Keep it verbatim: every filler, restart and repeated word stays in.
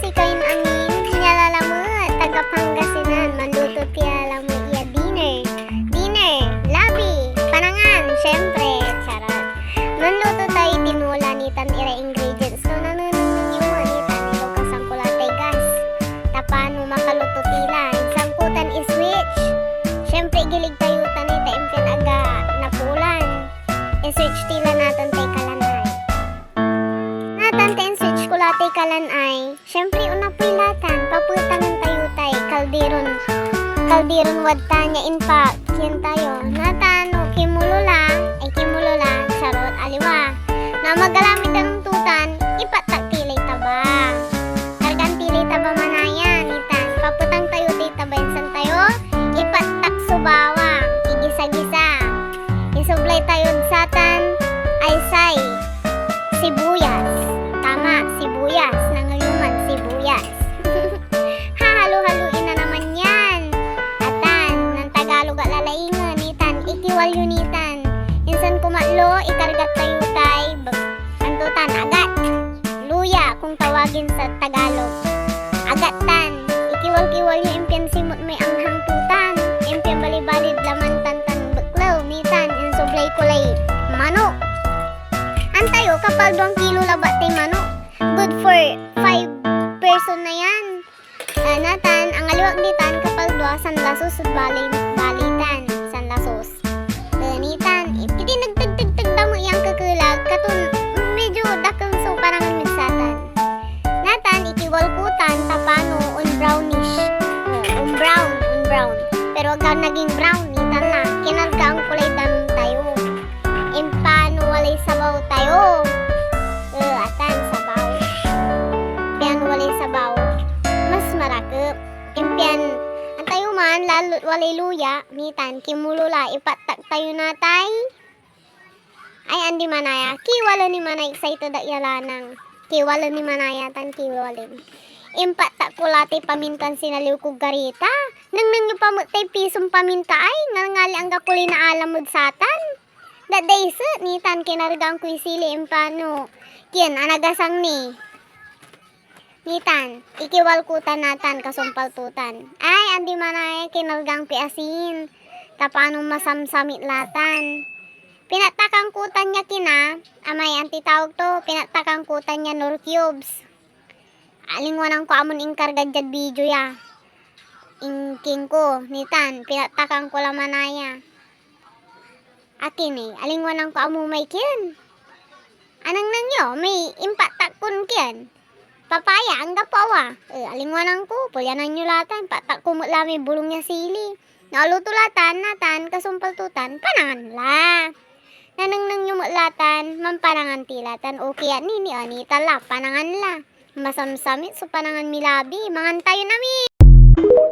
Kayon amin, nia la lamet, taga Pangasinan, manluto ti la lamet ya dinner. Dinner, labi, panangan, syempre, charot. Manluto tayo tinola nitan iray ingredients. No nanenengneng yo met nitan, ito kasangkulatay gas. Ta pano makaluto ti la, insangkutan iswitch. Syempre, igilig tayo tan ita impian aga napulan. Iswitch ti la natan tay kalan ay. Natan ta inswitch ko la tay kalan ay. Siyempre, onapoy la tan, papetangan tayo tay kalderon, kalderon wadtan ya inpak, kien tayo. Natan, no kimulo la, ay kimulo la, charot, aliwa. No amagala mi danum tutan, ipatak ti lay taba. Kargan ti lay taba manaya, nitan. Papetang tayo tay taba, insan tayo, ipatak so bawang, igisa-gisa. Isublay tayod satan ay say sibuyas. Tama, sibuyas. Nangel yo man, sibuyas. Hahalo-haloin na naman yan. Atan, nantagalog a lalaingen, nitan, ikiwal yo nitan. Insan kumatlo, ikarga tayo tay, b-, anto tan, agat. Luya, kung tawagin sa Tagalog. Agat tan, ikiwal-kiwal yo impian simot may anghang tutan. Impian balibalid laman tan tan beklew, nitan, insublay ko lay manok. Antayo, kapal duang kilo labat tay manok. Good for five person na yan. Ah, natan, angaliwak ditan, kapal dua, sanlasus, bali, bali tan, sanlasus. Ah, nitan, itinegtegtegteg da met yan kekelag, katon medyo dakel so panangan mid satan. Natan, ikiwal ko tan, ta pano, on brownish. Ah, on brown, on brown. Pero agka naging brown, nitan na, kinargaan ko lay danum tayo. Impano walay sabaw tayo. Eh, atan, sabaw. Pian walay sabaw, mas marakep. Impian, antayo man, lalo walay luya, nitan, kimulo la, ipatak tayo natay. Ay, andi manaya, kiwalen ni manaya, excited ak ya lanang. Kiwalen ni manaya, tan kiwalen. Impatak ko la tay pamintan sinaliw kod karita. Nengneng yo pa met tay pisom paminta ay, ngalngali anggapo lay naalam ed satan. Dadayset, nitan kinargaan koy sili, impano. Kien, anagasang ni. Nitan, ikiwal ko tan natan, kasumpal to tan. Ay, andi manaya, kinargaan koy asin. Ta pano masamsamit la tan. Pinatakan ko tan ya kina, amay antitawag to, pinatakan ko tan ya Knorr cubes. Alingwanan ko amon inkarga diad video ya. Inking ko, nitan, pinatakan ko la manaya. Akin eh, alingwanan ko amo may kien. Anengneng yo, may impatak kon kien. Papaya, anggapo awa. Eh, alingwanan ko, polyanan yo la tan, impatak ko met la may bulong ya sili. Naluto la tan, natan, kasumpal to tan, panangan la. Nanengneng yo met la tan, mampanangan ti la tan, okay ya ni, ni, anita la, panangan la. Masamsamit so panangan mi labi, mangan tayo nami.